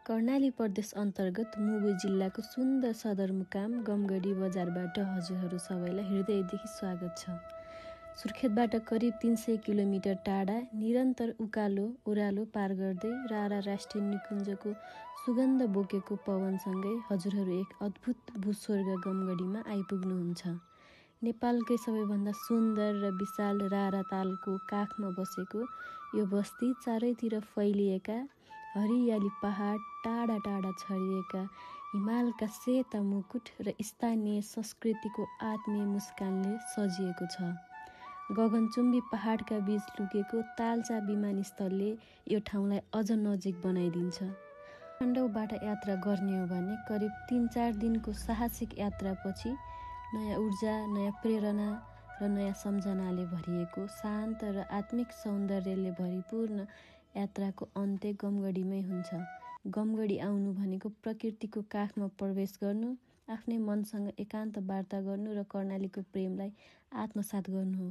कर्णाली प्रदेश अन्तर्गत मुगु जिल्लाको सुन्दर सदरमुकाम गमगढी बजारबाट हजुरहरू सबैलाई हृदयदेखि स्वागत छ। सुर्खेतबाट करिब 300 किलोमिटर टाढा निरन्तर उकालो ओह्रालो पार गर्दै रारा राष्ट्रिय निकुञ्जको सुगन्ध बोकेको पवनसँगै हजुरहरू एक अद्भुत भूस्वर्ग गमगढीमा आइपुग्नुहुन्छ। नेपालकै सबैभन्दा सुन्दर र विशाल रारा तालको काखमा बसेको यो बस्ती चारैतिर फैलिएका हरियाली पहाड, टाढा टाढा छरिएका हिमालका सेता मुकुट र स्थानीय संस्कृतिको आत्मीय मुस्कानले सजिएको छ। गगनचुम्बी पहाडका बीच लुकेको तालचा विमानस्थलले यो ठाउँलाई अझ नजिक बनाइदिन्छ। काठमाडौँबाट यात्रा गर्ने हो भने करिब 3-4 दिनको साहसिक यात्रापछि नयाँ ऊर्जा, नयाँ प्रेरणा र नयाँ सम्झनाले भरिएको शान्त र आत्मिक सौन्दर्यले भरिपूर्ण यात्राको अन्त्य गमगढीमै हुन्छ। गमगढी आउनु भनेको प्रकृतिको काखमा प्रवेश गर्नु, आफ्नै मनसँग एकान्त वार्ता गर्नु र कर्णालीको प्रेमलाई आत्मसात गर्नु हो।